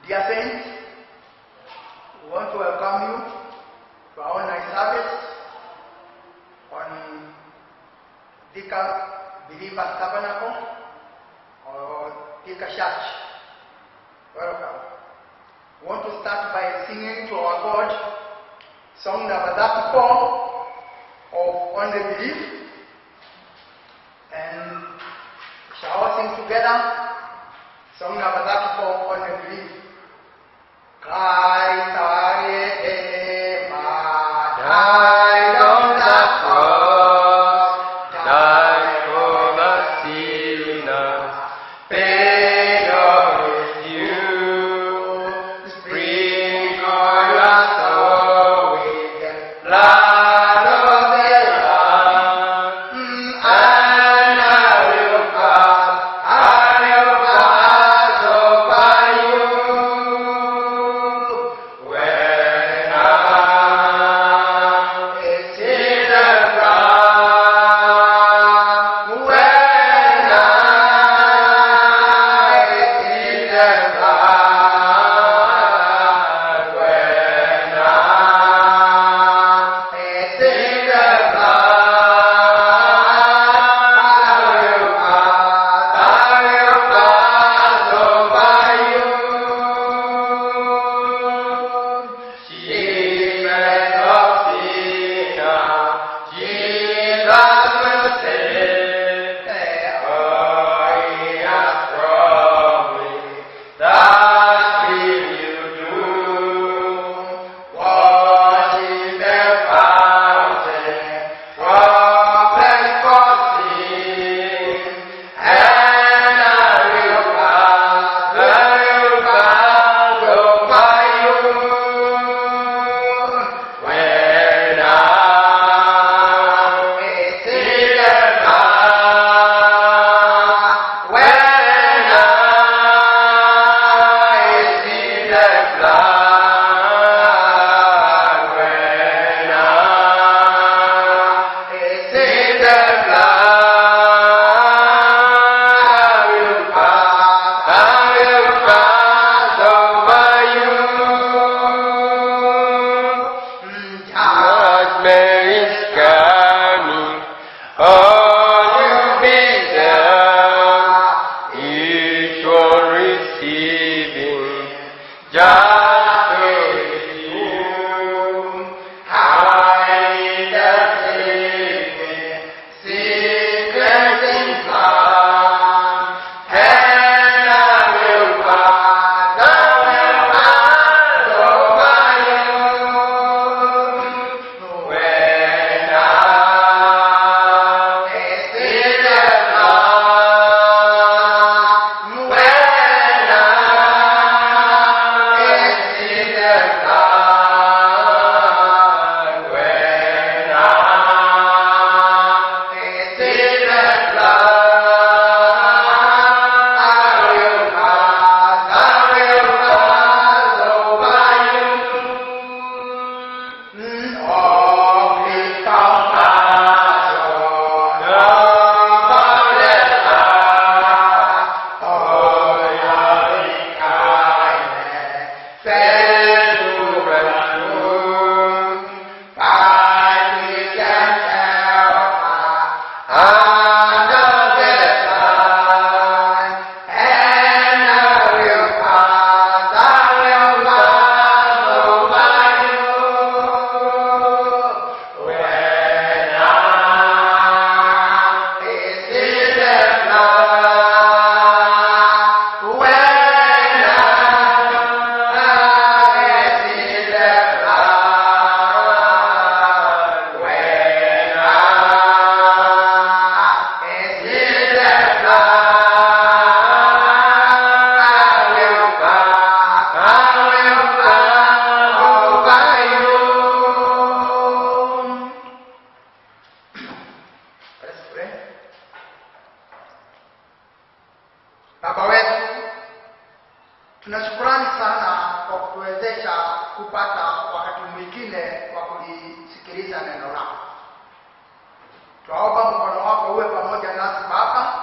Dear saints, we want to welcome you to our online service on Thika Believers Tabernacle or Thika Church. Welcome. We want to start by singing to our God song number 34 of Only Believe, and we shall all sing together song number 34, Only Believe. Christ our Redeemer died on the cross, died for the sinners, paid all his due, sprinkle your soul with the blood of the Lamb, and I will pass over you when I see the blood, when I see the blood, when I see the blood, I will pass over you. Shipment of sinner, Jesus will save. All he has promised, that will you do. Wash in the fountain, from for sin, and I will pass over you. When I see the blood, when I see the blood, when I see the blood, I will pass over you. Judgment is coming, all will be there, each one receiving just to you. Hide the secret in blood, and I will pass over you. When I see the blood, when I see the blood, when I see the blood, I will pass over you. Oh, please compassion, oh, loving kindness, faithful and true, by peace and helper, under the sun, and I will pass over you. When I see the blood, when I see the blood, when I see the blood, I will pass over you. Let's pray. Baba wetu, tunashukurani sana kwa kutuwezesha kupata wakati mwingine wa kulisikiliza neno lako. Twaomba mkono wako uwe pamoja nasi Baba,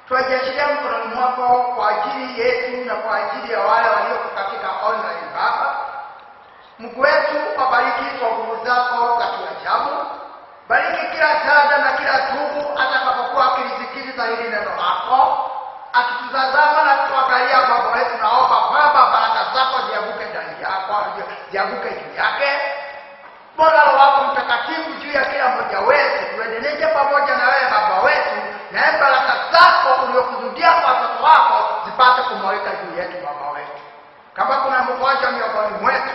twajiachilia mkononi mwako kwa ajili yetu na kwa ajili ya wale waliokukataa. kila dada na kila ndugu atakapokuwa akilisikiliza hili neno lako, akitutazama na kutuangalia, Baba wetu, naomba Baba baraka zako zianguke ndani yako, zianguke juu yake. Bwana Roho wako Mtakatifu juu ya kila mmoja wetu, tuendelee pamoja na wewe Baba wetu, na baraka zako uliokusudia kwa watoto wako zipate kumwagika juu yetu Baba wetu. Kama kuna mgonjwa miongoni mwetu,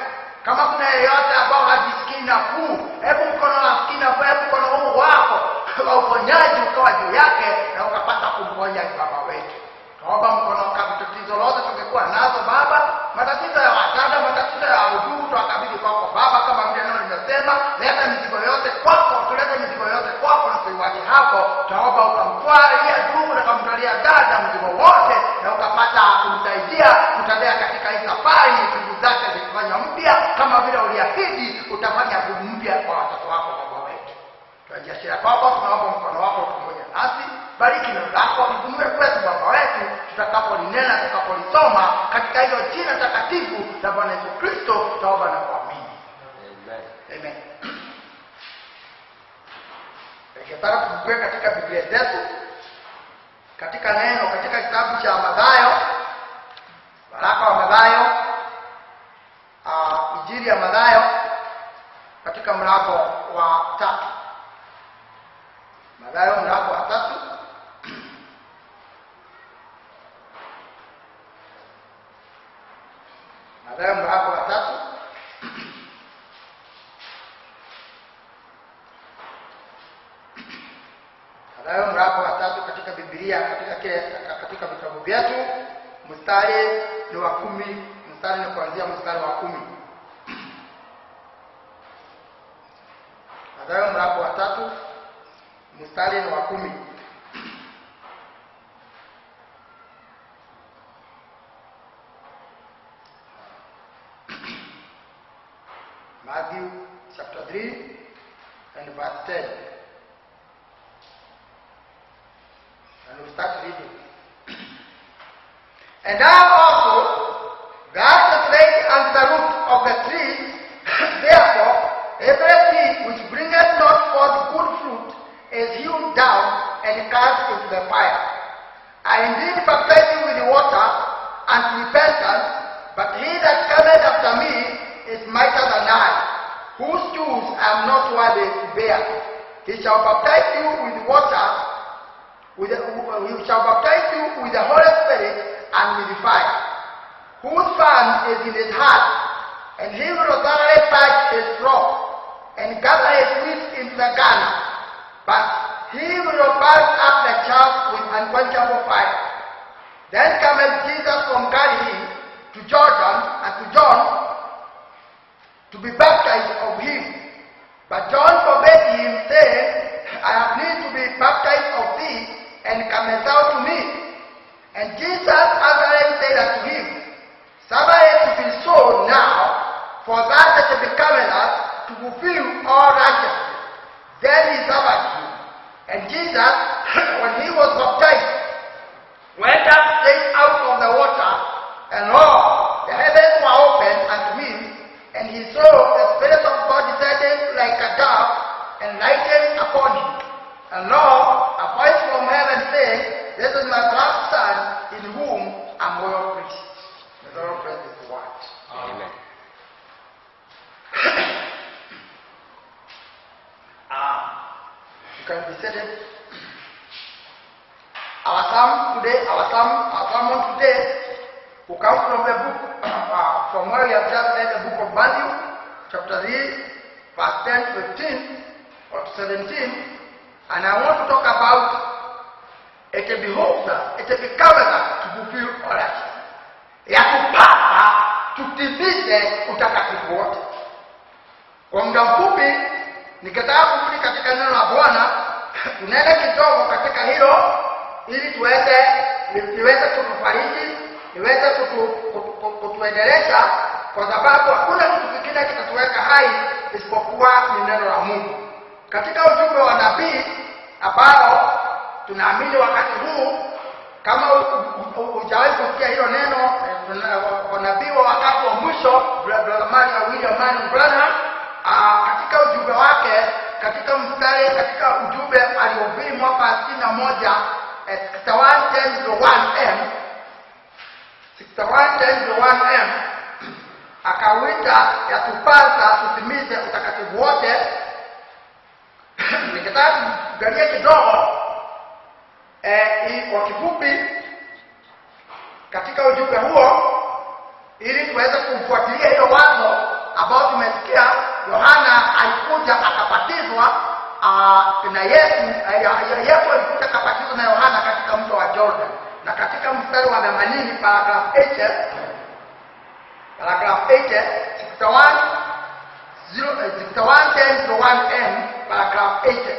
kama kuna yeyote ambao hajisikii nafuu, hebu mkono hasikii nafuu, hebu mkono huu wako wa uponyaji ukawa juu yake na ukapata kumponya Baba wetu. Tuomba mkono kwa tatizo lote tungekuwa nazo Baba, matatizo ya wadada, matatizo ya udugu, tuwakabidhi kwako Baba, kama vile neno limesema, leta mizigo yote kwako, tulete mizigo yote kwako na tuiwache hapo. Tuomba ukamtwalia ndugu na ukamtwalia dada mzigo wote na ukapata kumsaidia kutembea katika hii safari, ndugu zake zikifanya mpya kama vile uliahidi utafanya ndugu mpya kwa watoto wako Baba wetu. Tunajiachilia kwako, tunaomba mkono wako pamoja nasi, bariki neno lako, lifunue kwetu Baba wetu, tutakapolinena, tutakapolisoma, katika hilo jina takatifu la Bwana Yesu Kristo tutaomba na kuamini. Amen. Amen. Ningetaka tufungue katika Biblia zetu, katika neno, katika kitabu cha Mathayo, waraka wa Mathayo, Injili ya Mathayo katika mlango wa 3. Mathayo mlango wa 3. Mathayo mlango wa 3. Mathayo mlango wa 3 katika Biblia, katika vitabu vyetu, mstari ni wa 10, mstari ni kuanzia mstari wa 10. Mathayo mlango wa 3 mstari ni wa 10. Matthew chapter 3 and verse 10. And we start reading. And thou also, thou art laid unto the root of the tree, therefore every tree which bringeth not forth good fruit is hewn down and cast into the fire. I indeed baptize you with water unto repentance, but he that cometh after me is mightier than I, whose shoes I am not worthy to bear. He shall baptize you with water, he shall baptize you with the Holy Spirit and with the fire, whose fan is in his hand, and he will thoroughly purge his flock and gather his wheat into the garner, but he will burn up the chaff with unquenchable fire. Then cometh Jesus from Galilee to Jordan and to John to be baptized of him. But John forbade him, saying, I have need to be baptized of thee, and comest thou to me? And Jesus answering said unto him, Suffer it to be so now, for that it becometh us to fulfill all righteousness. Then he suffered him. And Jesus, when he was baptized, went up straight out of the water, and lo, the heavens were opened unto him, and he saw the Spirit of God descending like a dove, and lighting upon him. And lo, a voice from heaven saying, This is my beloved Son, in whom I am well pleased. The Lord bless His word. Amen. You can be seated. Our psalm today, our sermon today will come from the book, from where we have just read, the book of Matthew, chapter 3, verse 10, 15, or 17. And I want to talk about it behoves us, it becometh us to fulfill all righteousness. Yatupasa tutimize utakatifu wote. Kwa muda mfupi nikitaka kurudi katika neno la Bwana, tunaenda kidogo katika hilo ili tuweze kutufariji, iweze kutuendelesha, kwa sababu hakuna kitu kingine kitatuweka hai isipokuwa ni neno la Mungu. Katika ujumbe wa nabii ambao tunaamini wakati huu, kama hujawahi kusikia hilo neno, kwa nabii wa wakati wa mwisho, Brother William Marion Branham, katika ujumbe wake, katika mstari missionary katika ujumbe aliohubiri mwaka 61, 6110 M, 6110 M, akawita yatupasa tutimize utakatifu wote. Nikitaka kuangalia kidogo kwa kifupi katika ujumbe huo ili tuweze kumfuatilia hiyo wazo ambao tumesikia Yohana alikuja akabatizwa na Yesu. Yesu alikuja akabatizwa na Yohana katika mto wa Jordan. Na katika mstari wa 80, paragraph 8, paragraph 8, 61 0, 61 10 1 M, paragraph 8.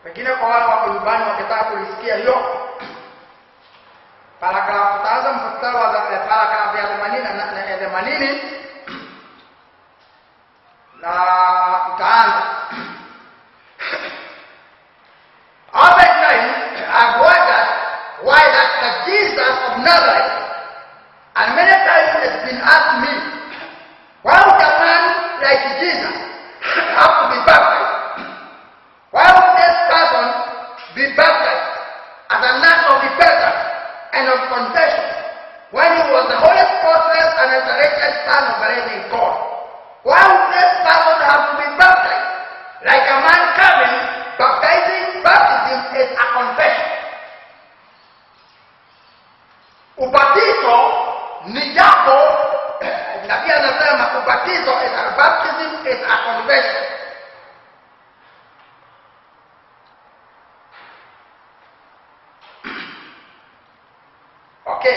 Pengine kwa wale wako nyumbani wakitaka kulisikia hiyo paragraph, tutaanza mstari wa paragraph ya 80 na 80 na tutaanza. Oftentimes I've wondered why that the Jesus of Nazareth, and many times it's been asked me, why would a man like Jesus have to be baptized? Why would this person be baptized as an act of repentance and of confession when he was the holy, spotless, and resurrected Son of the living God? Why would this person have to be baptized? Like a man coming, baptizing, baptism is a confession. Ubatizo ni jambo, na pia anasema ubatizo is a baptism is a confession. Okay.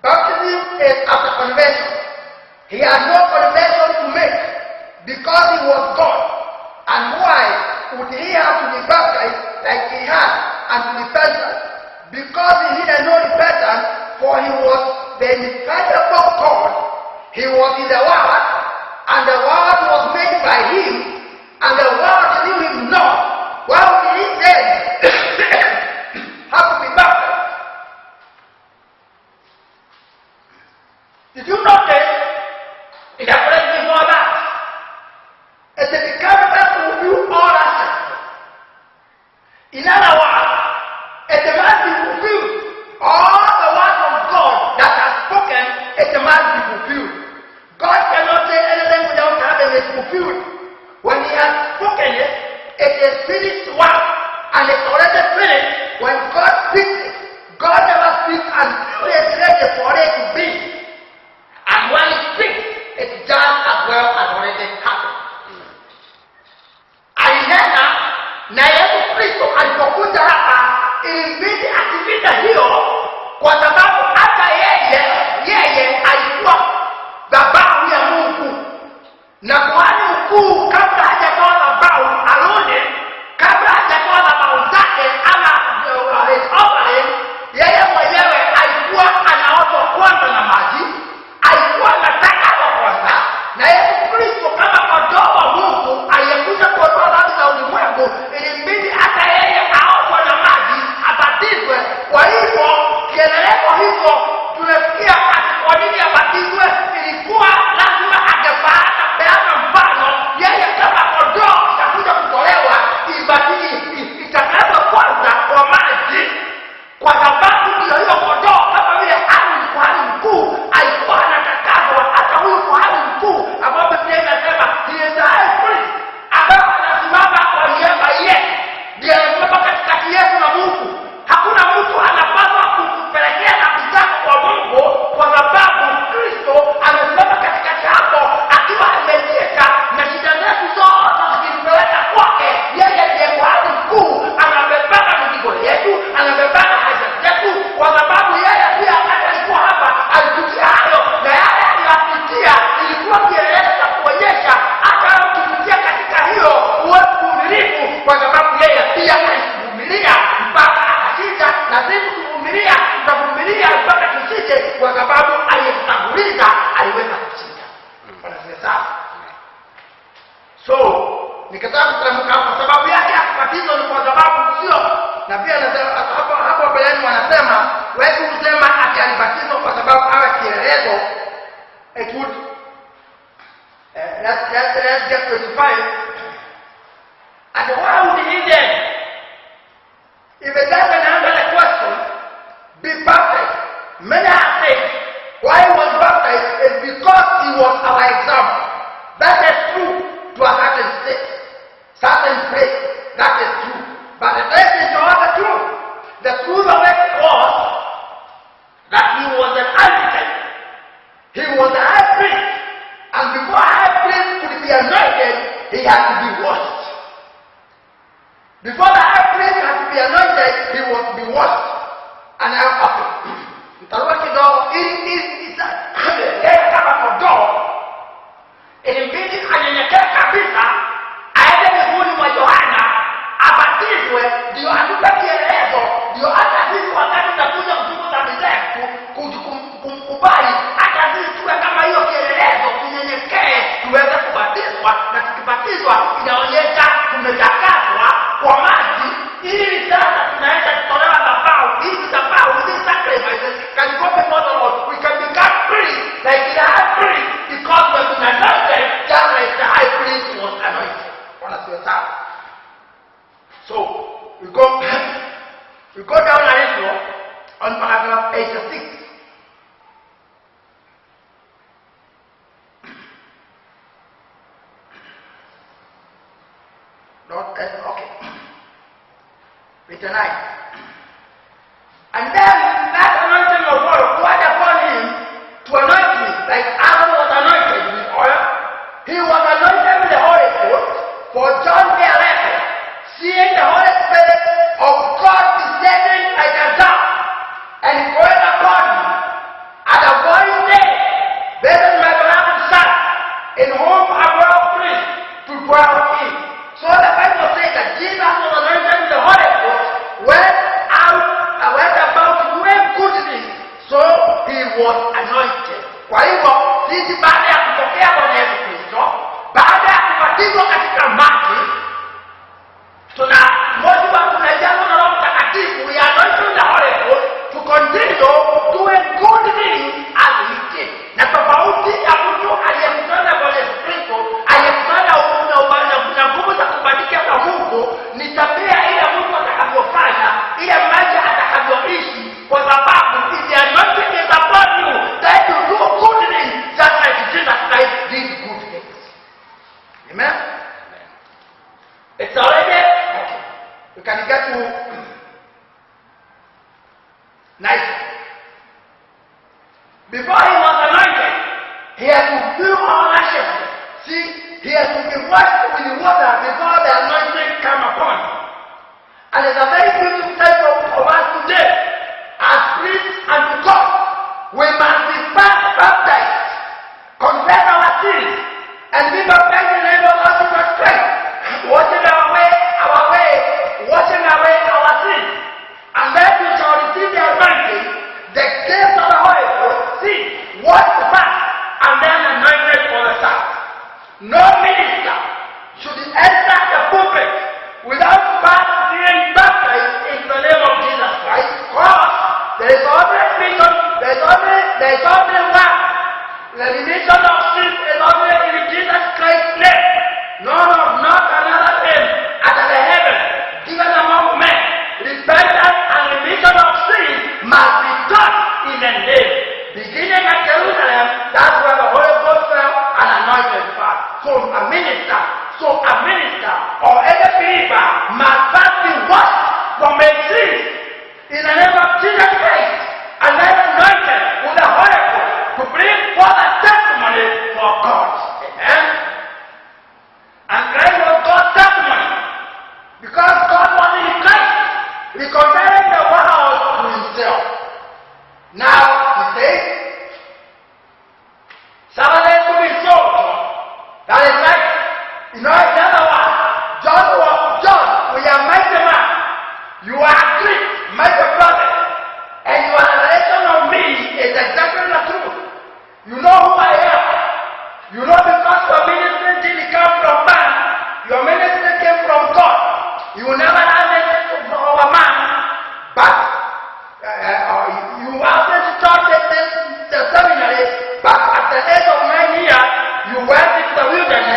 Baptism is after conversion. He had no conversion to make because he was God. And why would he have to be baptized like he had unto repentance? Because he needed no repentance, for he was the infallible God. He was in the world, and the world was made by him, and the world knew him not. Why would he then have to be baptized? Did you notice in the place before that? It becomes to fulfill all righteousness. In other words, it must be fulfilled. All the words of God that are spoken, it must be fulfilled. God cannot say anything without having it fulfilled. When he has spoken it, it is finished work, and it's already finished when God speaks it. God never speaks until it's ready for it to be. And when he speaks, it's just as well as already happened. Alinena na Yesu Kristo alipokuja hapa ilibidi atimize hiyo, kwa sababu hata yeye alikuwa dhabahu ya Mungu, na kuhani mkuu kabla hajatoa dhabahu Aroni, kabla hajatoa dhabahu zake ama his offering, yeye mwenyewe alikuwa anaoshwa kwanza na maji, alikuwa anatakaswa kwanza. Na Yesu Kristo kama kondoo wa Mungu aliyekuja kuondoa dhambi za ulimwengu, ilimbidi hata yeye aoshwe na maji, abatizwe. Kwa hivyo kielelezo hicho tunasikia ati kwa nini abatizwe, ilikuwa lazima angepeana peana mfano, yeye kama kondoo itakuja kutolewa itakaswe kwanza kwa maji, kwa sababu ndio hiyo kondoo, kama vile Haruni kuhani mkuu alikuwa anatakaswa, hata huyu kuhani mkuu ambao Biblia inasema he is the high priest, ambaye anasimama kwa niaba yetu, ndiye anasimama katikati yetu na Mungu. Hakuna mtu anapaswa kupelekea dhambi zako kwa Mungu, kwa sababu Kristo amesimama katikati hapo akiwa amejieka, na shida zetu zote zikimpeleka kwake, yeye ndiye kuhani mkuu, anabebana mizigo yetu, anabebana haja zetu, kwa sababu yeye pia wakati alikuwa hapa alipitia hayo, na yale aliyopitia ilikuwa kielelezo cha kuonyesha hata ukipitia katika hiyo uwe mvumilivu, kwa sababu yeye pia alivumilia mpaka akashinda, na sisi tuvumilia, tutavumilia mpaka tushinde, kwa sababu aliyetutanguliza aliweza kushinda. Bwana asifiwe sana. So nikataka kutamka hapo, sababu yake ya kubatizwa ni kwa sababu sio, na pia anasema hapo hapo mbeleni wanasema wewe kusema ati alibatizwa kwa sababu awe kielelezo, it would Let's get 25. And why would he then, if it doesn't answer the question, be baptized? Many have said, why he was baptized is because he was our example. That is true to a certain state, certain place. That is true. But this is not the truth. The truth of it was that he was an architect. He was a high priest. And before a high priest could be anointed, he had to be washed. Before the high priest had to be anointed, he was to be washed. And I okay. Nitaruka kidogo ili yeye kama kondoo ilimbidi anyenyekee kabisa, aende miguuni mwa Yohana abatizwe, ndio atupe kielelezo, ndio hata sisi wakati tutakuja kutubu dhambi zetu kumkubali, hata sisi tuwe kama hiyo kielelezo, tunyenyekee tuweze kubatizwa, na tukibatizwa inaonyesha tumetakaswa kwa maji, ili sasa tunaweza kutolewa dhabihu. Hizi dhabihu, these sacrifices can go before the Lord. We can become priests like the high priest because we've been anointed just like the high priest was anointed. Bwana asifiwe sana. So we go down a little on paragraph 86. Not okay. 89. And then that anointing of oil poured upon him to anoint him, like Aaron was anointed with oil. He was anointed with the Holy Ghost, for John bare record, seeing the Holy Spirit of God descending like a dove and going upon him. And a voice said, "This is my beloved Son, in whom I am well pleased to dwell in." So the Bible says that Jesus was anointed with the Holy Ghost, went out and went about doing good things, so he was anointed. Kwa hivyo sisi baada ya kupokea Bwana Yesu Kristo, baada ya kubatizwa katika maji, tuna moja tunajazwa na Roho Mtakatifu, we are anointed with the Holy Ghost to continue doing good things as he did. Na tofauti ya mtu aliyekutana na Bwana Yesu Kristo, aliyekutana na nguvu za kubadilika kwa Mungu, ni tabia ile mtu atakavyofanya, ile maisha atakavyoishi, kwa sababu if the anointing is upon you, then you do good things just like Jesus Christ did good things. Amen? It's already okay. We can get to nice. Before he was anointed, he had to do all righteousness. See, he had to be washed with water before the anointing came upon him. And it's a very beautiful type of us today. As priests unto God, we must be first baptized, confess our sins, and be baptized in the name of Lord Jesus Christ, washing our way, washing away our sins. And then we shall receive the anointing, the gift of the Holy Ghost. See, washed first, and then anointed for the service. No minister should enter the pulpit without first being baptized in the name of Jesus Christ. Because there is only remission, there is only one. The remission of sins is only in Jesus Christ's name. No, not another name under the heaven given among men. Repentance and remission of sins must be taught in the name. Beginning at Jerusalem, that's where the Holy Ghost fell and anointed first. So a minister or any believer must first be washed from his sins in the name of Jesus Christ and then anointed with the Holy Ghost to bring forth a testimony for God. Amen. And Christ was God's testimony because God was in Christ, reconciling the world to himself. Now, he says, somebody to be sold. That is right. In other words, John was John, we are mighty man. You are a great mighty prophet. And your revelation of me is exactly the truth. You know who I am. You know because your ministry didn't come from man, your ministry came from God. You never have anything from a man, but you after started the seminary, but at the age of 9 years, you went into the wilderness.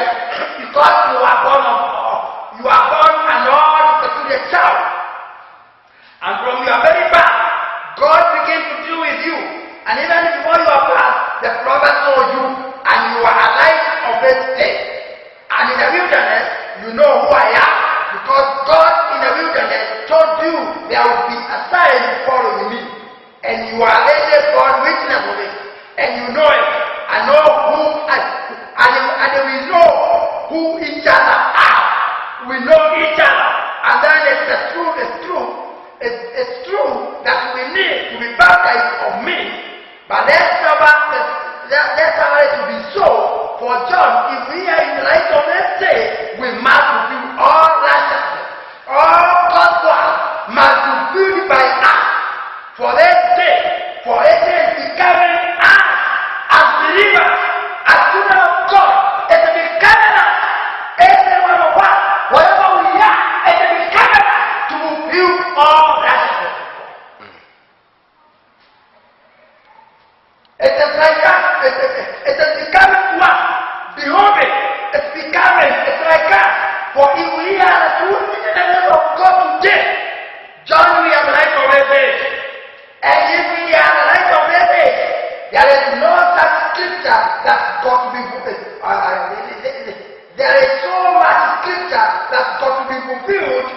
And even before you are birth, the prophet saw you, and you are alive of this day. And in the wilderness, you know who I am, because God in the wilderness told you there will be a sign following me. And you are already born witness of it, and you know it, and know who, and we know who each other are. We know each other, and then it's the truth, it's true, it's true that we need to be baptized of me, but let's never it to be so. For John, if we are in the light of this day, we must do all righteousness. All God's work must be fulfilled by us. For this day, for it is becoming us as believers, as children of God. It is becoming us, every one of us, whatever we are, it is becoming us to fulfill all righteousness. It is like us. It is becoming to us. Behold it. It's becoming. It's like us. For if we are the true citizens of God today, John, we are the light of this age. And if we are the light of this age, there is no such scripture that's got to be fulfilled. There is so much scripture that's got to be fulfilled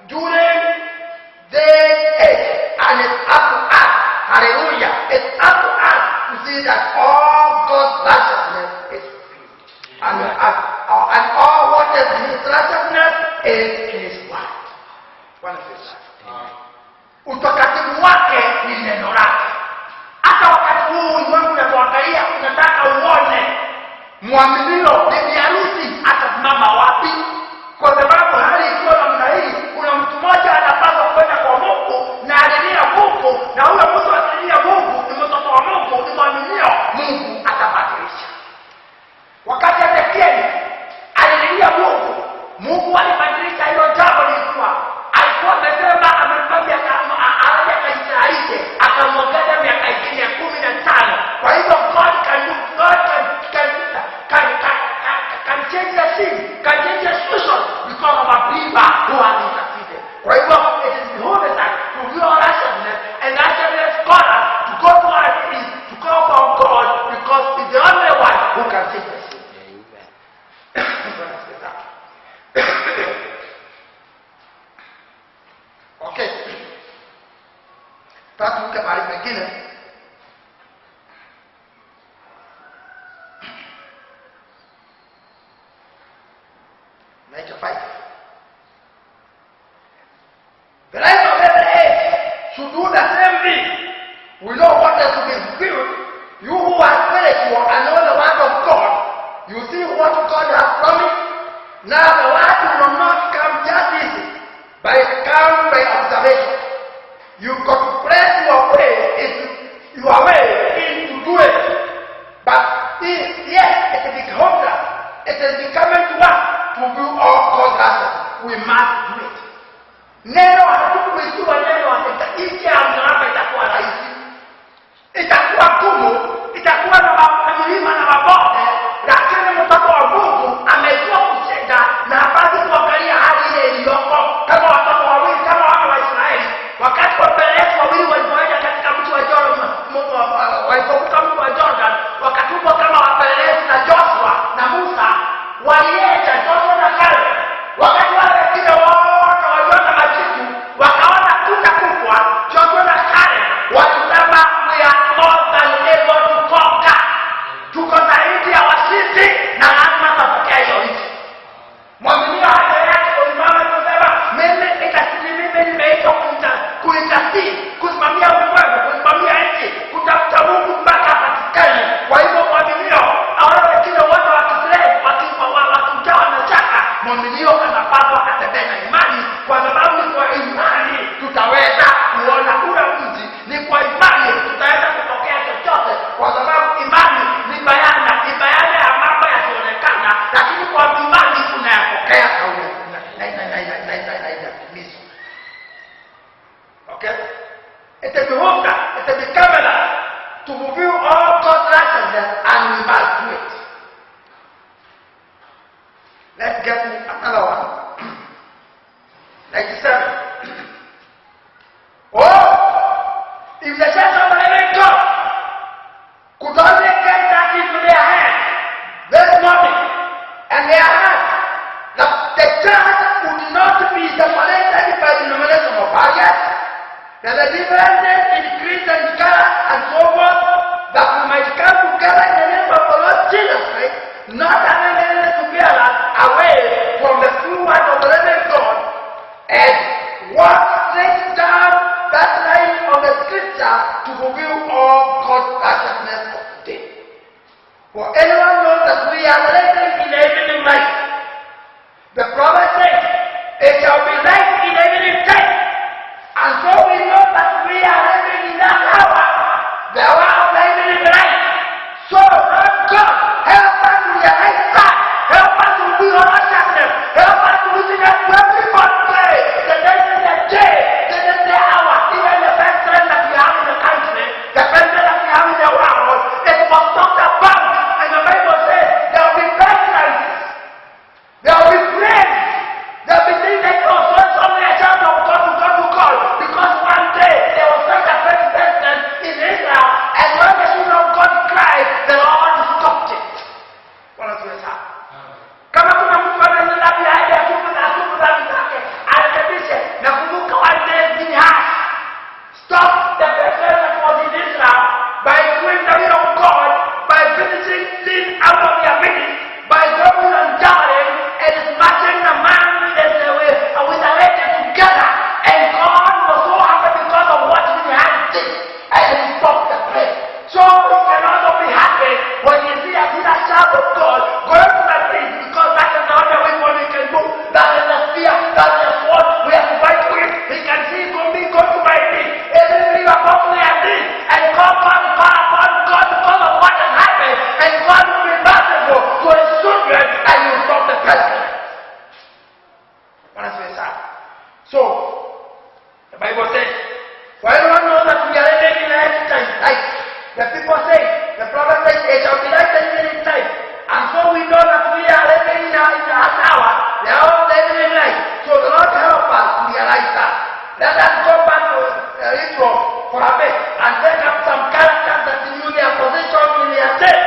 during this age. And it's up to us. Hallelujah. It's up to us to see that all God's righteousness is fulfilled. And all what is his righteousness is his word. Bwana asifiwe. Utakatifu wake ni neno lake. Hata wakati huu ulimwengu unapoangalia, unataka uone mwaminio bibi harusi atasimama wapi, kwa sababu hali ikiwa namna hii, kuna mtu mmoja anapaswa kwenda kwa Mungu na alilia Mungu, na huyo mtu akilia Mungu ni mtoto wa Mungu, ni mwaminio, Mungu atabadilisha. Wakati Ezekieli alililia Mungu, Mungu alibadilisha hilo jambo. Lilikuwa alikuwa amesema amempa miaka aje akaisraishe, akamwongeza miaka ingine 15. Kwa hivyo God can do, God can change the scene, can change the situation because of a believer who has interceded. Kwa hivyo it is beholden us to do our righteousness, and righteousness calls us to go to our knees to call upon God, because he's the only one who can change the scene. Amen. Bwana asifiwe sana. Okay. Tatu mahali pengine. 95. The light of every age should do the same thing. We know what is to be fulfilled. You who are spiritual and know the word of God, you see what God has promised. Now the word will not come just easy, but it comes by observation. You've got to press your way into your way into do it. But yes, it is becomes us. It is becoming to us to do all God's righteousness. We must do it. Neno hatukuijua neno hakika. Nchi ya msalaba itakuwa rahisi, itakuwa gumu, itakuwa na milima na mabonde, lakini mtoto wa Mungu amejua kushinda na hapaswi kuangalia hali ile iliyoko. Kama watoto wawili, kama wana wa Israeli, wakati wapelelezi wawili walipoenda katika mji wa Jordan, walipovuka mji wa Jordan, wakatumwa kama wapelelezi na Joshua na Musa, walienda Joshua na Caleb. Wakati wale wengine wote waliona majitu, wakaona kuta kubwa, Joshua na Caleb walisema, we are more than able to conquer. Tuko zaidi ya washindi na lazima tutapokea hiyo nchi. Mwaminio haja yake kusimama kusema, mimi nitasiri, mimi nimeitwa kuitasiri, kusimamia ulimwengu, kusimamia nchi, kutafuta Mungu mpaka apatikane. Kwa hivyo mwaminio, wale wengine wote wakisema, wakijawa na shaka, mwaminio anapaswa atembee na imani, kwa sababu ni kwa imani tutaweza kuona ule mji, ni kwa imani tutaweza kupokea chochote, kwa sababu imani ni bayana, ni bayana ya mambo yasiyoonekana, lakini kwa imani unayapokea na inatimizwa. Okay? It is beholden, it is becoming us to fulfill all God's righteousness, and we must do it. Let's get to another one. 97. Oh, if the church of the living God fulfill all God's righteousness of today. For anyone knows that we are living in the evening light. The prophet says, it shall be light in the evening time. And so we know that we are living in that hour, the hour of the evening light. So, Lord God, help us to realize that. Help us to be righteousness. Help us to witness to everybody. The day is the day, this is the hour. Even the president that we have in the country, the president that we have in the world, it was talked about. And the Bible says there will be pestilence. There will be plagues. There will be things that oh, so only a child of God to God to God. Because one day there was such a great pestilence in Israel, and when the children of God cried, the Lord stopped it. Bwana asifiwe sana. Kama kuna mtu anaweza labda aje atubu na atubu dhambi zake, arekebishe. Nakumbuka one day Pinhas stopped the pestilence that was in Israel by doing the will of God, by finishing sin out of their midst, by going and dying and smashing the man with the lady together. And God was so happy because of what Pinhas did, and he stopped the plague. So he can also be happy when he sees a child of God going to the priest, because that is the only weapon he can do. That is the spear, that is the sword we have to fight with. He can see go me go to my knee. Every believer go to their knees and call God, call upon God because of what has happened. And God will be merciful to his children and he will stop the pestilence. Bwana asifiwe sana. So, the Bible says, for anyone knows that we are living in the end time, light. The people say, the prophet says, it shall be light in any time. And so we know that we are living in that hour, the hour of the evening light. So the Lord help us to realize that. Let us go back to Israel for a bit and take up some characters that knew their position in their day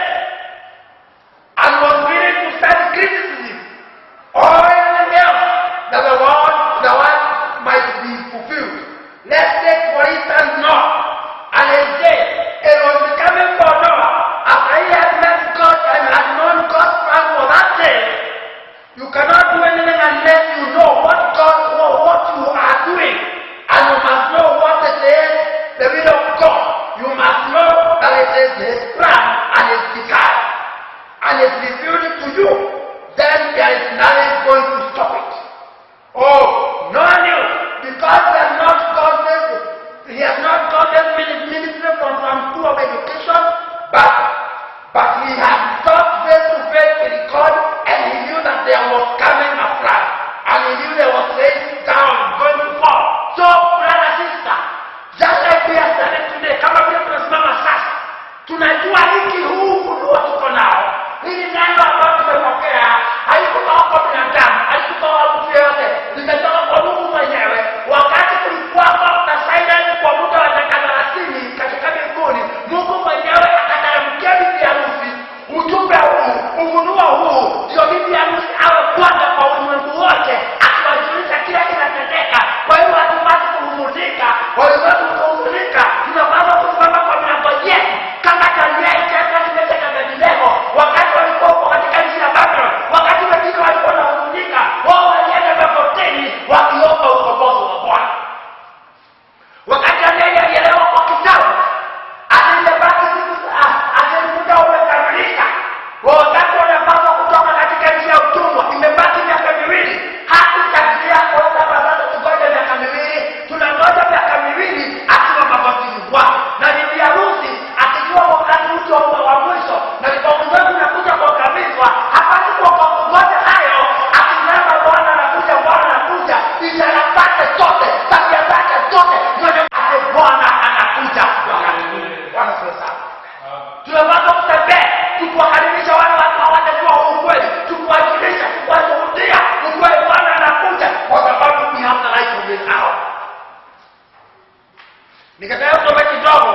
and was willing to stand criticism or anything else that the word might be fulfilled. Let's take for instance Noah and his day. It was becoming for Noah after he had met God and had known God's plan for that day. You cannot do anything unless you know what you are doing. And you must know what it is, the will of God. You must know that it is His plan and His desire. And it's revealed to you. Then there is nothing going to stop it. Oh, Noah knew, because he has not gotten ministry from some school of education, but he had talked face to face with God, and he knew that there was coming a flood, and he knew there was rain down going to fall. So, brother, sister, just like we are standing today, kama vile tunasimama sasa, tunajua hiki huu ufunuo tuko nao, hili neno ambalo tumepokea haikutoka kwa binadamu, haikutoka kwa mtu yeyote, limetoka kwa Mungu mwenyewe. Wakati kulikuwako na silence kwa muda wa dakika 30 katika mbinguni, Mungu mwenyewe akateremkia bibi harusi ujumbe huu, ufunuo huu, ndio bibi harusi awe bwana kwa ulimwengu wote, akiwajulisha kila kinatendeka. Kwa hiyo hatupasi kuhuzunika, walimwengu kuhuzunika, tunapaswa kusimama kwa milango yetu kama Danieli, Shadraka, Meshaki na Abednego wakati walikuwa huko katika nchi ya Babylon, wakati wengine walikuwa wanahuzunika, wao walienda magotini wakiomba ukombozi wa Bwana. Wakati Danieli alielewa kwa kitabu ati imebaki siku, ati muda umekamilika, wakati wanapaswa kutoka katika nchi ya utumwa, imebaki miaka 2. Hakuchagulia kwamba sasa tungoje miaka 2, tunangoja miaka 2 akiwa magotini kwake, na bibi harusi akijua wakati huo wa mwisho na ndipo ulimwengu unakuja kuangamizwa, hapati kwa kungoja hayo, akisema Bwana anakuja, Bwana anakuja, ishara zake zote, tabia zake zote, mwenye ati Bwana anakuja wakati huu. Bwana asifiwe sana. Tunapaswa kutembea tukiwakaribisha wale watu hawajajua huu ukweli, tukiwajulisha, tukiwashuhudia ukweli, Bwana anakuja, kwa sababu we have the light of this hour. Nikataka kusoma kidogo.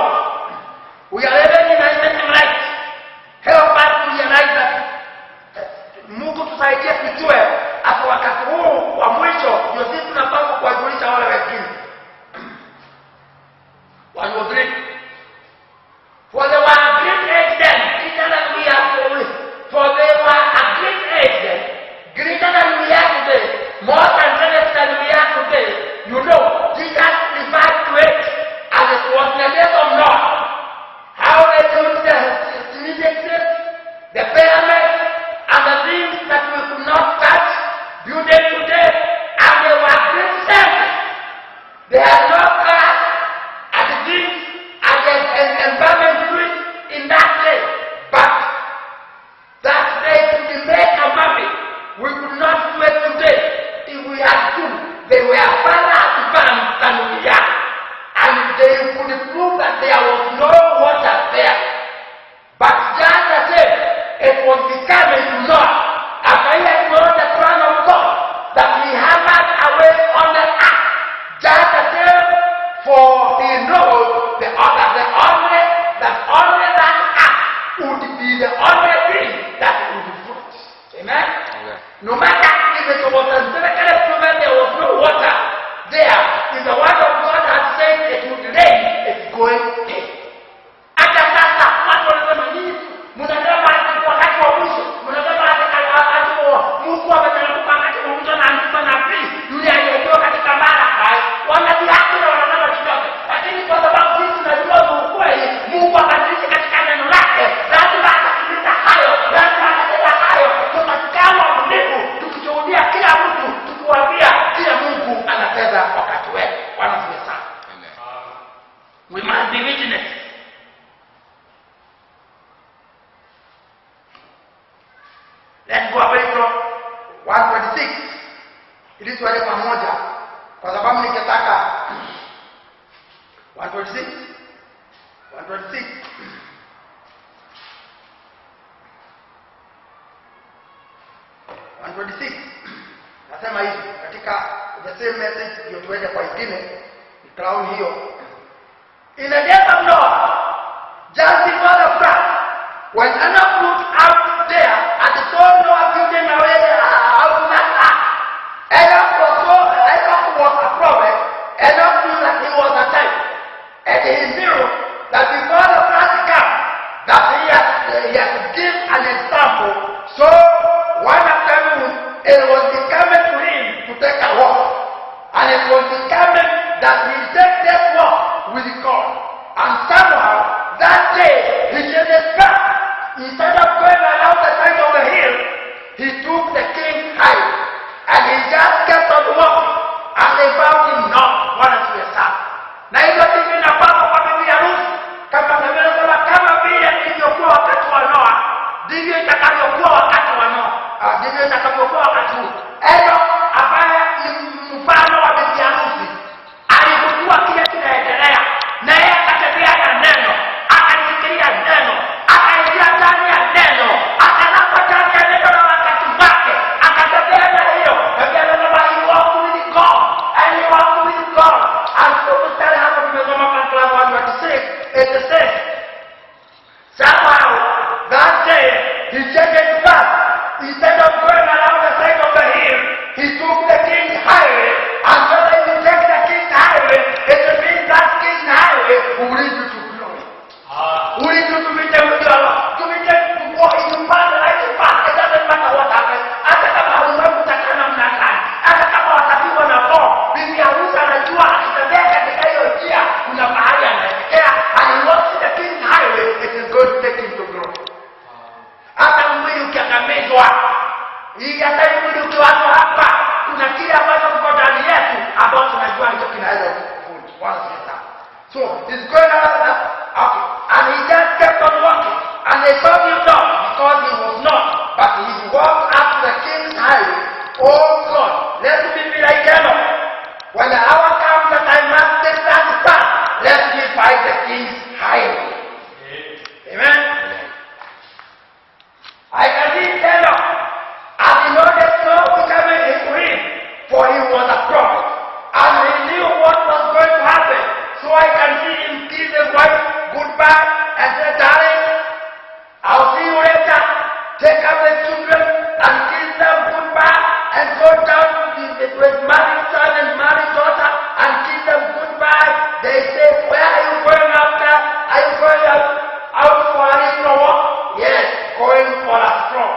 We are living in an evening light. Help us to realize that. Mungu tusaidie tujue hata wakati huu wa mwisho ndio sisi tunapaswa kuwajulisha wale wengine. One, two, three. For there were great age then, teacher that we have only thing that will be fruit. Amen? Amen. No matter if it was scientifically proven there was no water there, if the word of God had said it would rain, it's going to rain. Hata sasa watu wanasema nini? Mnasema ati wakati wa mwisho, mnasema ati Mungu ameteremka wakati wa mwisho na anatuma nabii yule aliyetoka katika Malaki. Wanadhihaki na wanasema chochote, lakini kwa sababu sisi tunajua ni ukweli, Mungu akatuishi katika neno lake, lazima atatimiza hayo, lazima atatenda hayo. Tutakaa waaminifu tukishuhudia kila mtu, tukiwaambia kila Mungu anatenda wakati wetu. Bwana asifiwe sana. Amen. We must be witnesses. Let's go away from 126 ili tuende pamoja, kwa sababu nikitaka 126 126 126 nasema hivi katika the same message, ndio tuende kwa ingine ni crown hiyo. In the days of Noah, just before the flood, when Enoch looked out there and saw Noah building away out that ark, Enoch was a prophet. Enoch knew that he was a type, and he knew that before the flood came, that he had to give an example. So one afternoon, it was becoming to him to take a walk, and it was becoming that he take that walk with God. And somehow that day he changed his path. Instead of going around the side of the hill, he took the king's highway, and he just kept on walking, and they found him not. Bwana asifiwe sana. Na hivyo ndivyo inapaswa kwa bibi harusi, kama Biblia inasema, kama vile ilivyokuwa wakati wa Noa, ndivyo itakavyokuwa wakati wa Noa, ndivyo itakavyokuwa wakati huu. Enoch ambaye ni mfano wa bibi harusi aligundua kile kinaendelea, na yeye akatembea na neno, akalifikiria neno, akaingia ndani ya neno, akalamba ndani ya neno la wakati wake, akatembea na hiyo. Na Biblia inasema he walked with God, and he walked with God. And so mstari hapo tumesoma katika 126, it says, somehow that day he changed his path. Instead of going around the side of the hill, he took the king's highway. And whether you take the king's highway, it means that king's highway will lead you to glory. Will lead you to meet them with your Lord. To meet them to walk in the path, the right path. It doesn't matter what happens. Hata kama ulimwengu utakaa namna gani, hata kama watapigwa na bomu, bibi harusi anajua akitembea katika hiyo njia kuna mahali anaelekea, and he walks in the king's highway, it is going to take him to glory. Hata mwili ukiangamizwa, hii hata hii mwili ukiwachwa hapa, kuna kile ambacho kiko ndani yetu ambao tunajua hicho kinaweza kuvunjwa. Bwana asifiwe sana. So he's going out, okay, and he just kept on walking, and they found him not because he was not, but he walked up to the king's highway. Oh God, let me be like Enoch. When the hour comes that I must take that path, let me find the king's highway. Amen. I can see Enoch, and he know the snow becoming to him, for he was a prophet, and he knew what was going to happen. So I can see him kiss his wife goodbye and say, darling, I'll see you later. Take up the children and kiss them goodbye and go down to his married son and married daughter and kiss them goodbye. They say, where are you going after? Are you going out for a little walk? Yes, going for a stroll.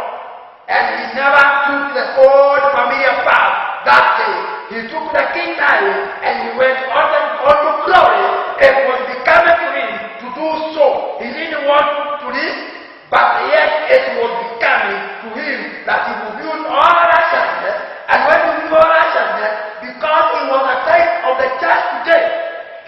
And he never took the old familiar path that day. He took the king's highway and he went on to glory. It was becoming to him to do so. He didn't want to live, but yet it was becoming to him that he would use all righteousness. And when he knew all righteousness, because he was a type of the church today,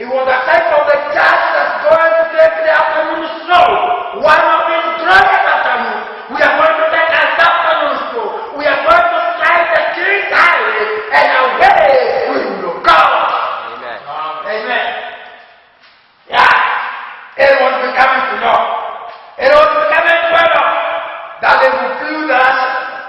he was a type of the church that's going to take the afternoon stroll. One of his glorious afternoons, we are going to take an afternoon stroll. We are going to strike the king's highway, and away we will go. Amen. Amen. Yeah. It was becoming to know. It was becoming to know that they will feel the righteousness.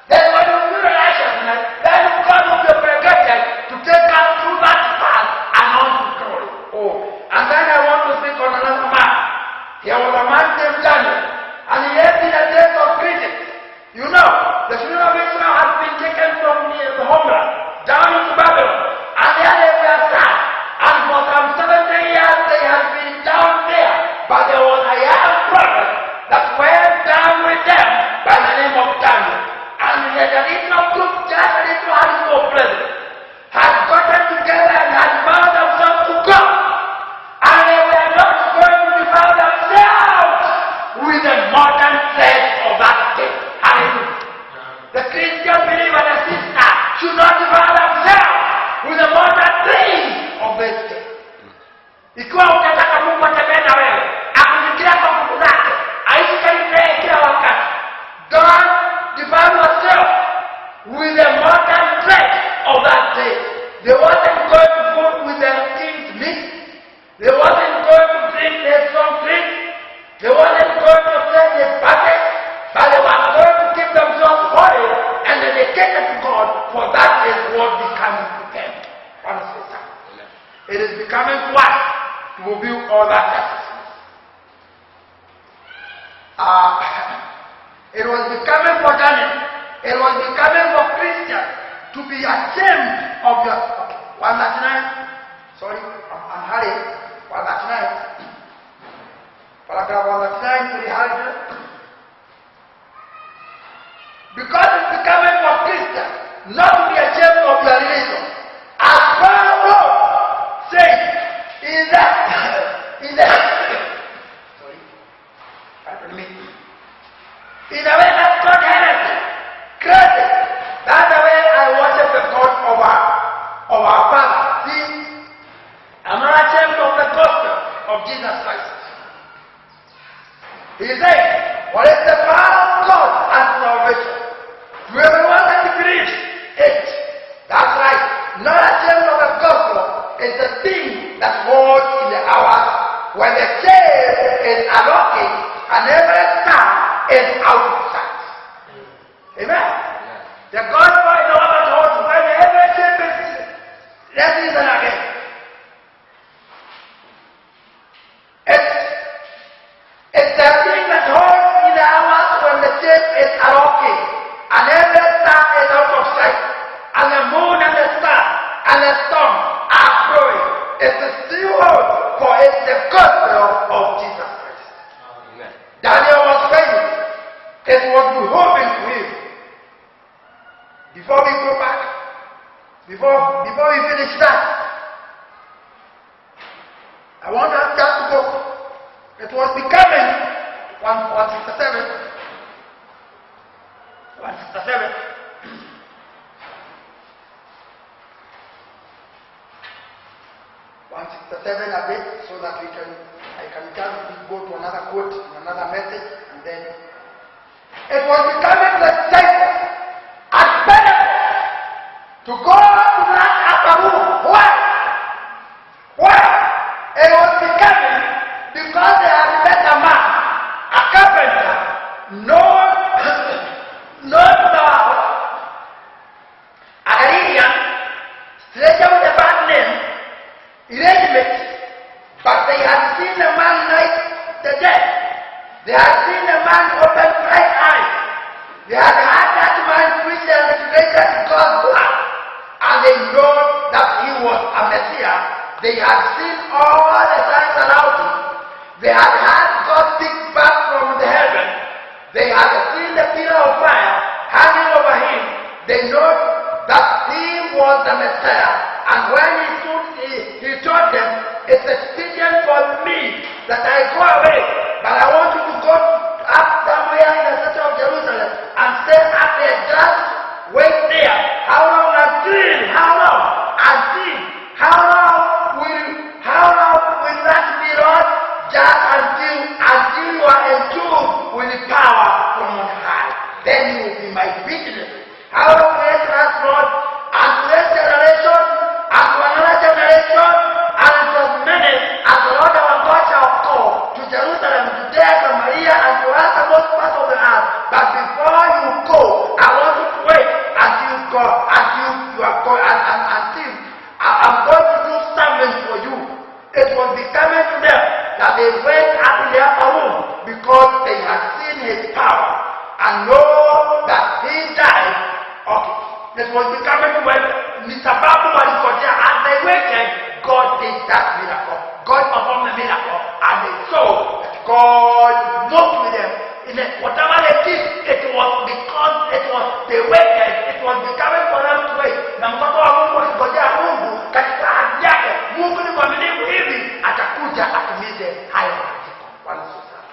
Then when you feel the righteousness, then God will be obligated to take us through that path and on to glory. Oh, and then I want to speak on another man. Here was a man named Daniel, and he lived in fulfill all that justice. It was becoming for Daniel, it was becoming for Christians to be ashamed of your. Okay, 139. Sorry, I'm hurrying. 139. Paragraph 139, 300. Because it's becoming for Christians not to be ashamed of your religion. As Paul wrote, saying, in that, sorry, pardon me. In a way that God heresy, crazy. That's the way I worship the God of our Father. See, I'm not ashamed of the gospel of Jesus Christ. He said, what is the power of God and salvation? To everyone that believes it. That's right. Not ashamed of the gospel is the thing that holds in the hours when the shade is unlocking and every star is out of sight. Amen. The gospel is the one that holds when every ship is. Let's listen again. It's the thing that holds in the hours when the ship is unlocking and every star is out of sight, and the moon and the star and the storm are growing. It's the still hold, for it's the gospel of Jesus Christ. Amen. Daniel was saying it was behooving to him. Before we go back, before we finish that, I want us just to go. It was becoming 167. 167. A bit, so that I can just go to another quote and another message, and then it was becoming the disciples at Pentecost to go to that upper room. Why? Why? It was becoming because they had met a man, a carpenter, known to the world, a Galilean, stranger with a bad name, illegitimate, but they had seen a man like the dead. They had seen a man open bright eyes. They had heard that man preach the resurrected God's word, and they know that he was a Messiah. They had seen all the signs around him. They had heard God speak back from the heaven. They had seen the pillar of fire hanging over him. They know that he was the Messiah. And when he stood, he told them, it's expedient for me that I go away, but I want you to go up somewhere in the city of Jerusalem and stay up there, just wait there. How long until? How long? Until? How long will that be, Lord? Just until you are endued with the power from on high. Then you will be my witness. How long will it last, Lord? And to this generation, and to another generation, and to as many as the Lord our God shall call to Jerusalem, Judea, Samaria, and to uttermost part of the earth. But before you go, I want you to wait until God, until you are going, and until I'm going to do something for you. It was becoming to them that they went up in the upper room because they had seen his power and know that he died. Okay. It was becoming when Mr. Babu walikojea, as they waited, God did that miracle. God performed the miracle, and they saw that God moved with them. In it, whatever they did, it was because it was they waited. It was becoming for them to wait. Na mtoto wa Mungu alikojea Mungu katika ahadi yake. Mungu ni mwaminifu hivi, atakuja atimize hayo maandiko. Bwana asifiwe sana.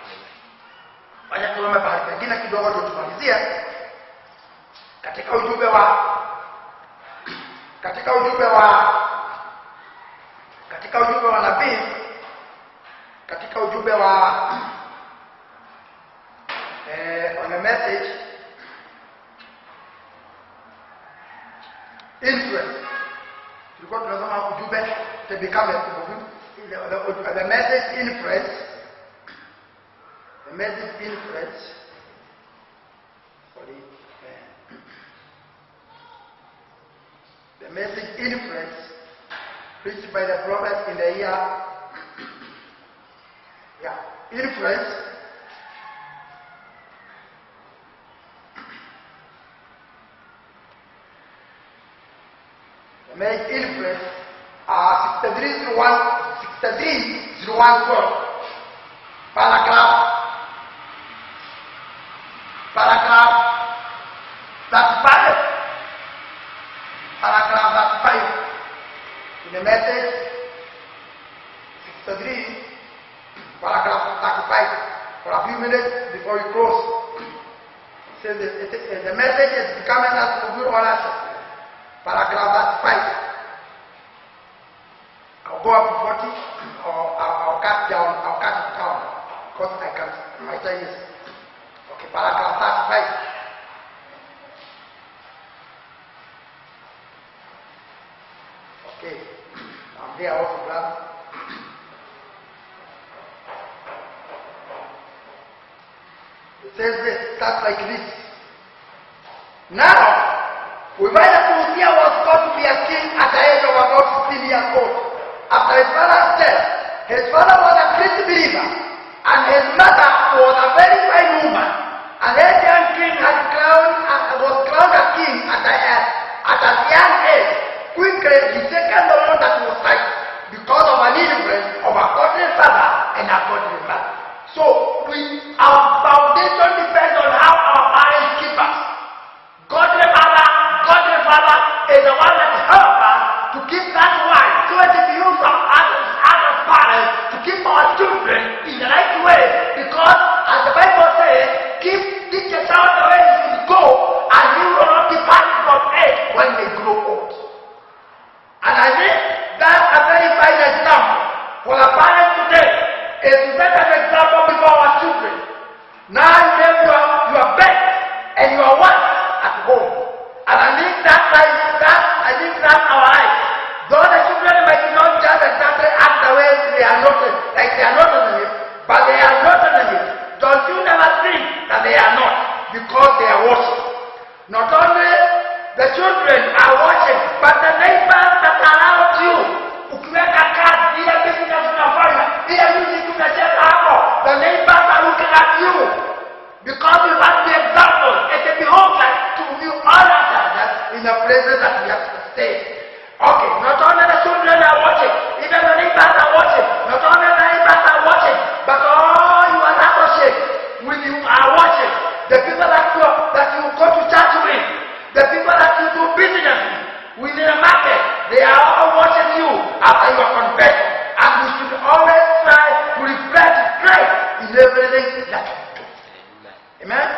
Wacha tuone pahali pengine kidogo ndio tumalizie. Katika ujumbe wa nabii, katika ujumbe wa on a message influence, tulikuwa tunasoma ujumbe to become the message influence, the message influence, sorry, the message influence preached by the prophet in the year Influence. The marriage influence, 6301, 630112. Paragraph 35. Paragraph 35. In the message 63, paragraph 35. For a few minutes before we close. So the message is becoming us to good ownership. Paragraph 35. I'll go up to 40, or I'll cut down. I'll cut it down because I can't. My time is okay. Paragraph 35. Okay, I'm there also, brother. It says this, starts like this. Now, we find that Uzziah was called to be a king at the age of about 15 years old. After his father's death, his father was a great believer, and his mother was a very fine woman. And that young king had was crowned a king at a young age. Quickly, he taken the one that was right because of an influence of a godly father and a godly mother. So, our foundation depends on how our parents keep us. Godly mother, godly father is the one that helps us to keep that one. So it behooves us as parents to keep our children in the right way, because as the Bible says, teach a child the way he should go, and he will not depart from it when they grow old. And I think that's a very fine example for the parents today, is to set an example before our children. Now you have your bed and your wife at home. And I think that our life. Though the children might not just exactly act the way they are not, like they are not in it, but they are not in it. Don't you never think that they are not, because they are watching. Not only the children are watching, but the neighbors that are around you. Ukiweka kazi, ile business unafanya, ile music unacheza hapo, the neighbors are looking at you. Because we must be examples. It behoves us to view all ourselves in the places that we have to stay. Okay, not only the children are watching, even the neighbors are watching. Not only the neighbors are watching, but all your associates with you are watching. The people that you go to church with, the people that you do business with, within the market, they are all watching you after your confession. And we should always try to reflect Christ in everything that we do. Amen?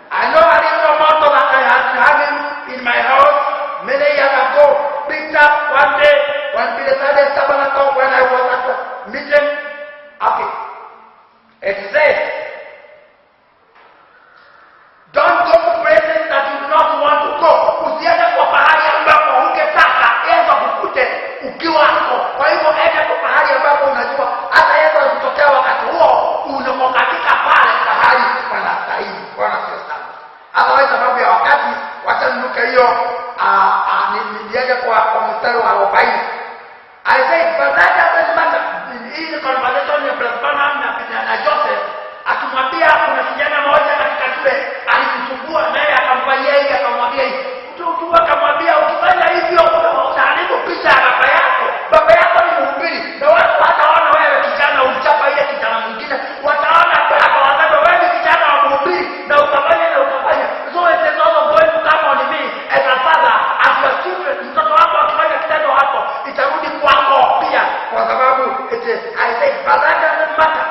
I know a little motto that I had having in my house many years ago, picked up one day when we decided Tabernacle when I was at the meeting. Okay. It says, don't go to places that you do not want to go. Usiende kwa pahali ambapo ungetaka Yesu akukute ukiwa hapo. Kwa hivyo enda kwa pahali ambapo unajua hata Yesu akitokea wakati huo uko katika pale pahali panastahili. Bwana asifiwe sana. Otherwise, sababu ya wakati, wacha niruke hiyo, niende kwa mstari wa 40. I said, but that doesn't matter. In the conversation ya Branham na Joseph, akimwambia kuna kijana mmoja katika shule alimsumbua, naye akamfanyia hivi, akamwambia hivi. Mtu akamwambia ukifanya hivyo utaharibu picha ya baba yako. Baba yako ni mhubiri, na watu wataona wewe kijana ulichapa ile kijana mwingine, wataona baba waseme wewe ni kijana wa mhubiri na ukafanya na ukafanya. So it is also going to come on me as a father, as your children. Mtoto wako akifanya kitendo hapo itarudi kwako pia, kwa sababu it is. I said, but that doesn't matter.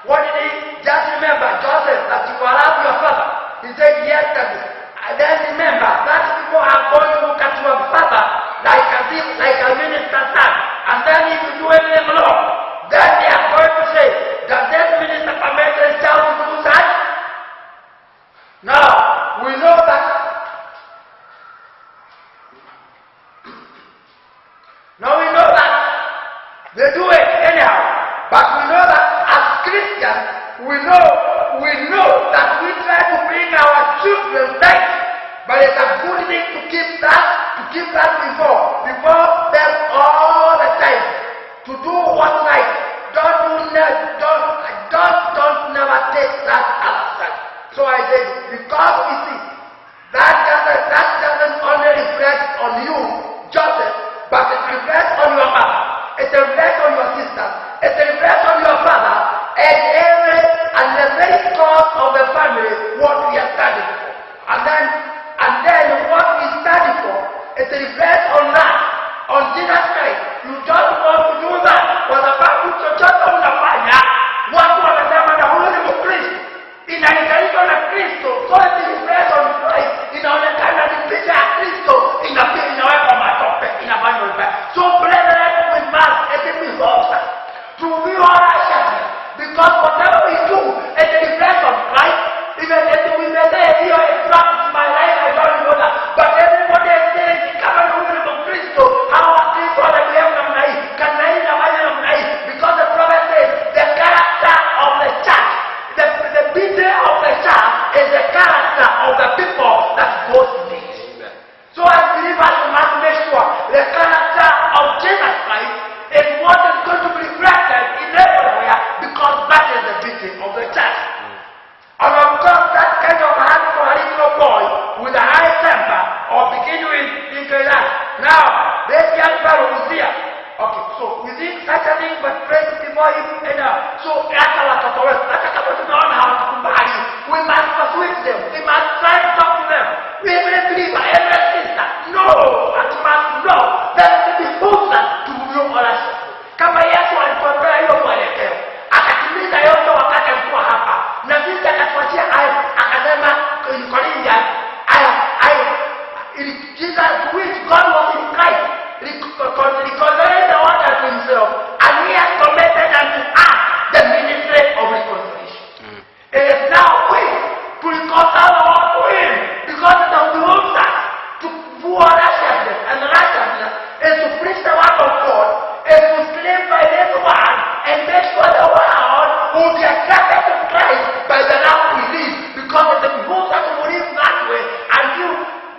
What did he just remember, Joseph, that you allowed your father? He said, yes, Daddy. And then remember that people are going to look at your father like a minister's son. And then if you do anything wrong, then they are going to say, does this minister permit his child to do such? Now, we know that. Now we know that they do it anyhow. But we know that as Christians, we know that we try to bring our children right. But it's a good thing to keep that before them all the time. To do what's right. Don't do don't never take that other side. So I said, because you see, that doesn't only reflect on you, Joseph, but it reflects on your mother, it reflects on your sister, it reflects on your father, and the very cause of the family, what we are standing for. And then what we stand for, it reflects on that, on Jesus Christ. You don't want to do that. Kwa sababu chochote unafanya, watu wanasema na huyu ni Mkristo. Inalinganishwa na Kristo, so it reflects on Christ. Inaonekana ni picha ya Kristo, inawekwa matope, inafanywa vibaya. So brethren, we must, it behoves us to be all righteousness, because whatever we do, it reflects on Christ. Even if we may say, here it trumps my life, I don't know that. But everybody is saying, kama ni huyu ni Mkristo, hawa Wakristo wanabehave namna hii, kanisa hii inafanya namna hii. Because the prophet says, the character of the church, the beauty of the church is the character of the people that goes in it. Amen. So as believers, we must make sure the character of Jesus Christ is what is going to be reflected in everywhere, because that is the beauty of the church. And of course, that kind of hardcore little boy with a high temper, or begin with things like that. Now, this young fellow is here. Okay, so we think such a thing, but praise before him and now. So, hata watoto wetu, hata kama tunaona hawatukubali, we must persuade them. We must try to talk to them. Every believer, every sister, no, it must know that it behooves us to know righteousness. Kama Yesu alituambia hiyo mwelekeo, akatimiza yote wakati alikuwa hapa, na sisi akatuachia hayo, akasema in Corinthians, Jesus, which God was in Christ, reconciling the world unto himself, and he has committed unto us the ministry of reconciliation. It is now we to reconcile the world to him, because it behooves us to do righteousness, and righteousness is to preach the word of God, is to live by this word, and make sure the world will be attracted to Christ by the love we live, because it behooves us to live that way until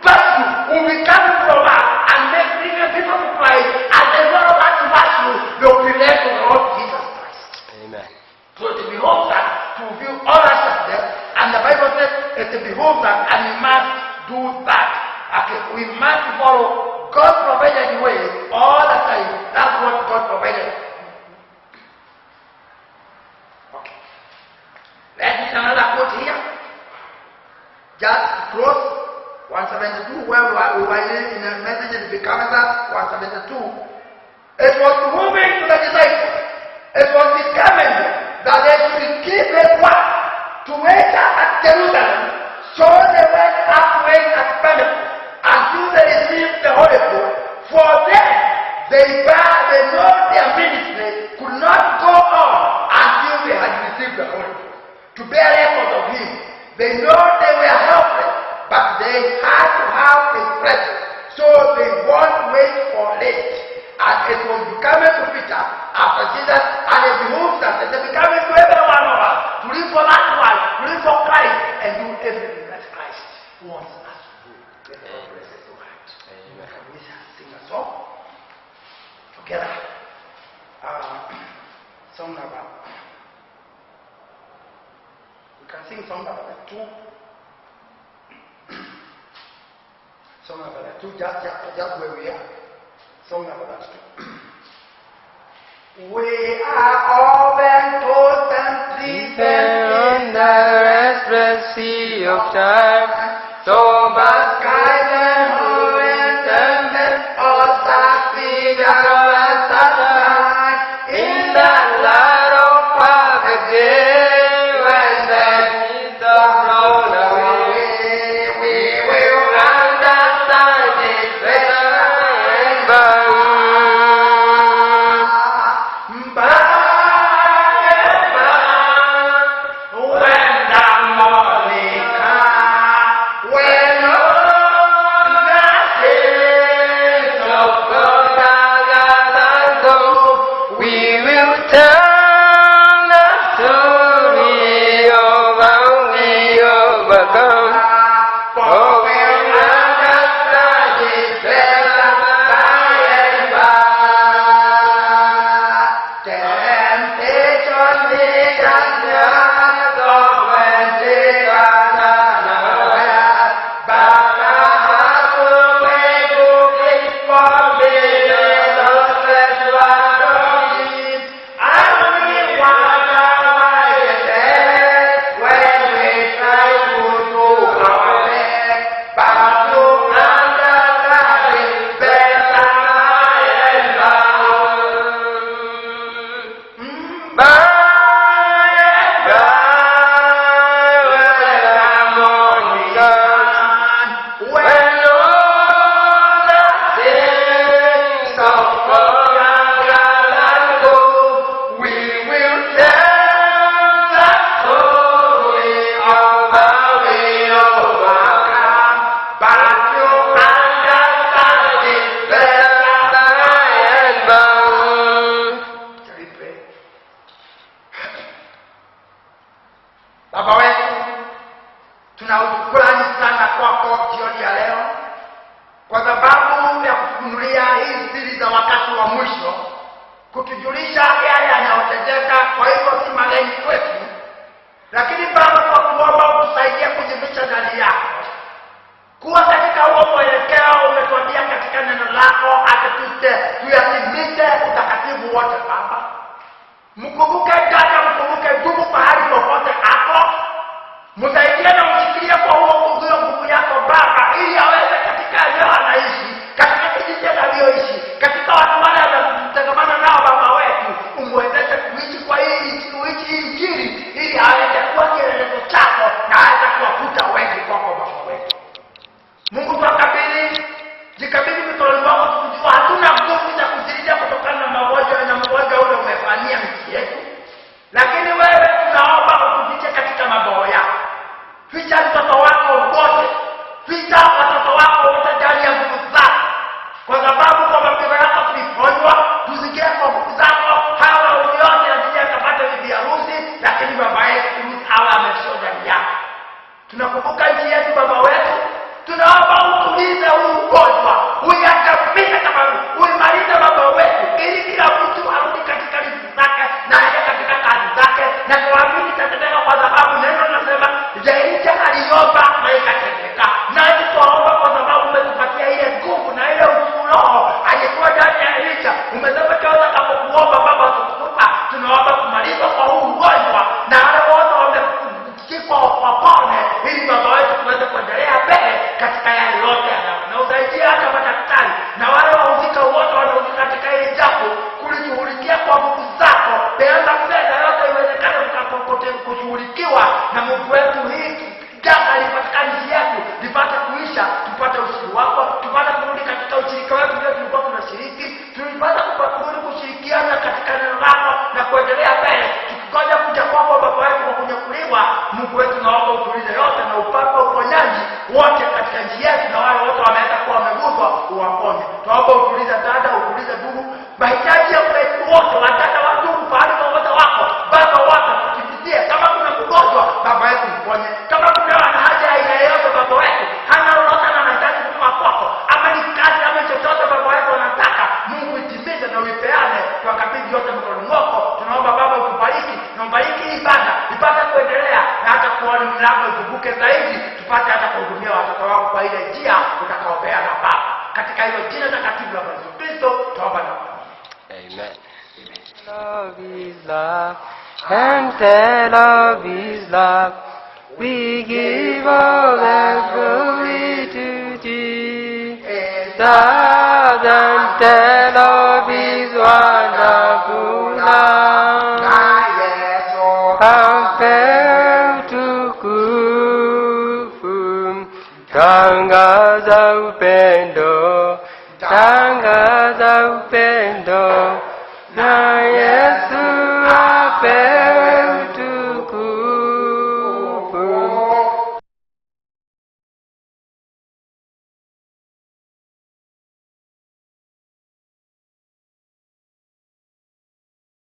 virtue will be coming from us and make bringing people to Christ, and they follow that virtue, they will be led to the Lord Jesus Christ. Amen. So it behoves us to view all righteousness, and the Bible says it behoves us, and we must do that. Okay, we must follow God's provided way all the time. That's what God provided. Okay. Let's read another quote here. Just close 172, where we were in the message of becoming that 172. It was moving to the disciples. It was becoming that they should keep his word to wait at Jerusalem. So they went up to wait at Pentecost until they received the Holy Ghost. For then they know their ministry could not go on until they had received the Holy Ghost to bear record of him. They know they were helpless, but they had to have his presence. So they won't wait for it. And it was becoming to Peter after Jesus, and it behoves us, it is becoming to every one of us to live for that one, to live for Christ, and do everything that Christ wants us to do. Let the Lord bless His word. Amen. Can we sing a song together? Song number. We can sing song number 2. Song number 2, just where we are. Song number 2. We are all bent, tossed and driven In the restless sea of time, so much skies and ruins and then all in the light of perfect day, when the heat of blown away, we will understand it better and by. By and by, when the morning comes, when all the Baba wetu, tuna shukrani sana kwako jioni ya leo kwa sababu ya kutufunulia hii siri za wakati wa mwisho, kutujulisha yale yanayotendeka. Kwa hivyo si mageni kwetu, lakini Baba, kwa kuomba utusaidie kujificha ndani yako, kuwa katika huo mwelekeo umetuambia katika neno lako, hata tuyatimize utakatifu wote. Baba, mkumbuke dada, mkumbuke ndugu pahali popote ako, msaidie na mshikilie kwa huo nguvu, nguvu yako Baba, ili aweze katika eneo anaishi, katika kijiji anavyoishi, katika watu wale anatangamana nao, Baba wetu, umwezeshe kuishi kwa hii kuishi hii Injili, ili aweze kuwa kielelezo chako na aweze kuwavuta wengi kwako, Baba wetu. Mungu, twakabidhi, jikabidhi mikononi mwako, tukijua hatuna nguvu za kujilinda kutokana na magonjwa na mgonjwa ule umefanyia nchi yetu, lakini wewe tunaomba utufiche katika mabawa yako. Ficha mtoto wako wote, ficha watoto wako wote ndani ya nguvu zako, kwa sababu kwa mapigo yako tuliponywa. Tusikie kwa nguvu zako, hawa yote asije akapata bibi harusi, lakini baba yetu awe ameshoda ndani yako. Tunakumbuka nchi yetu, Baba wetu, tunaomba utulize huu ugonjwa, uiangamize kama uimalize, Baba wetu, ili kila mtu arudi katika riziki zake na aende katika kazi zake, na tuamini itatendeka, kwa sababu neno linasema Elija aliomba na ikatendeka. Nasi twaomba kwa sababu umetupatia ile nguvu na ile roho alikuwa ndani ya Elija. Umesema kila utakapokuomba Baba tukutupa. Tunaomba kumalizwa kwa huu ugonjwa na wale wote wameshikwa wapone, ili Baba wetu tuweze kuendelea mbele katika yale yote yanayo, na usaidie hata madaktari na wale wahusika wote wanahusika katika hili jambo kulishughulikia kwa nguvu zako. Peana fedha yote iwezekane kushughulikiwa na Mungu wetu, hii janga lipatika nchi yetu lipate kuisha, tupate ushindi wako, tupate kurudi katika ushirika wetu vile tulikuwa tunashiriki, tulipata kurudi kushirikiana katika neno lako na kuendelea mbele, tukingoja kuja kwako Baba wetu kwa kunyakuliwa. Mungu wetu, naomba utulize yote na upate uponyaji wote katika nchi yetu, na wale wote wameweza kuwa wameguswa uwaponye. Tunaomba utulize dada, utulize ndugu, mahitaji ya wetu wote, wadada wa ndugu, pahali popote wako Baba, wote tutimizie. Kama kuna mgonjwa, Baba yetu, mponye. Kama kuna ana haja ya aina yoyote, Baba wetu, hana lolote na anahitaji kutoka kwako, ama ni kazi ama chochote, Baba wetu anataka, Mungu itimize na uipeane, tuwakabidhi yote mikononi mwako. Tunaomba Baba utubariki na ubariki ibada ipate kuendelea na hata kuona milango ifunguke zaidi, tupate hata kuhudumia watoto wako kwa ile njia utakaopeana Baba, katika hilo jina takatifu la Yesu Kristo tuomba na kuamini. Amen. Love is love, and tell of his love. We give all the glory to Jesus, and tell of his wonderful love. Na Yesu Ampe utukufu, tangaza upendo, tangaza upendo.